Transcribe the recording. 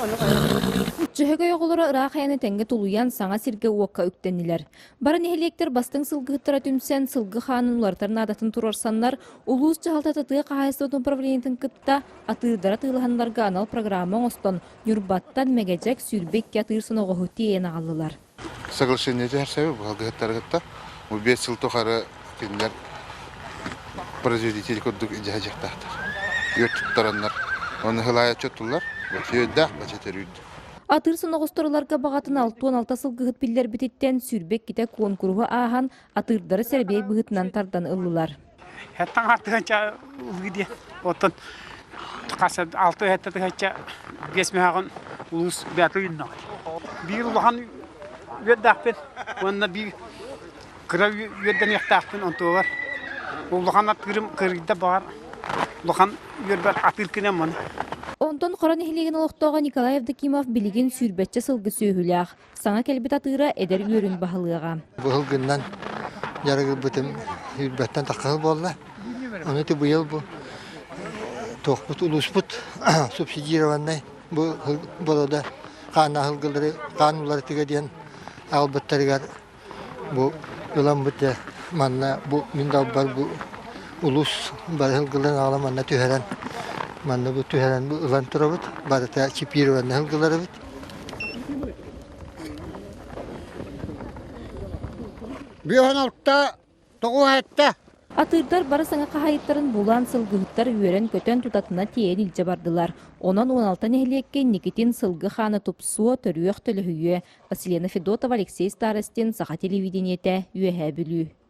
Дьөһөгөй оҕолоро ыраах айаны тэҥҥэ тулуйан, саҥа сиргэ-уокка үктэннилэр. Бары нэһилиэктэр бастыҥ сылгыһыттара түмсэн, сылгы хаанын уларытар наадатын туруорсаннар, улуус дьаһалтата тыа хаһаайыстыбатын управлениетын кытта атыырдара атыылаһаннарга анал программа оҥостон, Ньурбаттан Мэгэдьэк 22 атыыр соноҕоһу тиэйэн аҕаллылар. Соглашение түһэрсэбит быһалгыһыттары кытта. Бу 5 сыл тухары кинилэр производитель курдук дьаһайдьахтаахтар. Үөт туттараннар. Оны хылаайа чоттулар. Бачы өйдөөх, бачы төрүүт. Атыыр соноҕосторуларга баҕатын 66 сылгыһыт биллэрбититтэн 22 куонкуруһу ааһан атыырдары сэрэбиэй быһыытынан тардан ыллылар. Хеттан артыганча ылыы диэн. Оттон хас алты хетта тыгачча биэс мөһөҕүн улуус бэйэтэ үйүннэҕэ. Биир улахан үөрдээхпин уонна биир кыра үөрдэниэхтээхпин онтугар улахан атыырым кырыйда баҕар улахан үөрбэр атыыр гынан маны. Онтон Хоро нэһилиэгин олохтооҕо Николай Евдокимов билигин сүүрбэччэ сылгы сүөһүлээх, саҥа кэлбит атыыра эдэр үөрүн баһылыаҕа. Быһылгыннан дьарыгырбытым сүүрбэттэн таххаһы буолла. Ону ити быйыл бу туохпут улууспут субсидированнай бу борода хаан аһылгылары хаан уларытыга диэн аҕалбыттарыгар бу ыламмыт манна бу мин далбар бу улуус бары сылгыларын аҕала манна түһэрэн манна бу түһэрэн бу ылан турабыт барыта чипированный сылгыларыбыт. Бүөһүн алта тоҕу этте. Атыырдар бары саҥа хаһаайыттарын булан, сылгыһыттар үөрэн-көтөн тутатына тиэйэн илдьэ бардылар. Онон 16 нэһилиэккэ инникитин сылгы хаана тупсуо, төрүөх төлөһүйүө. Василена Федотова, Алексей Старостин, Саха телевидениетэ, Үөһээ Бүлүү.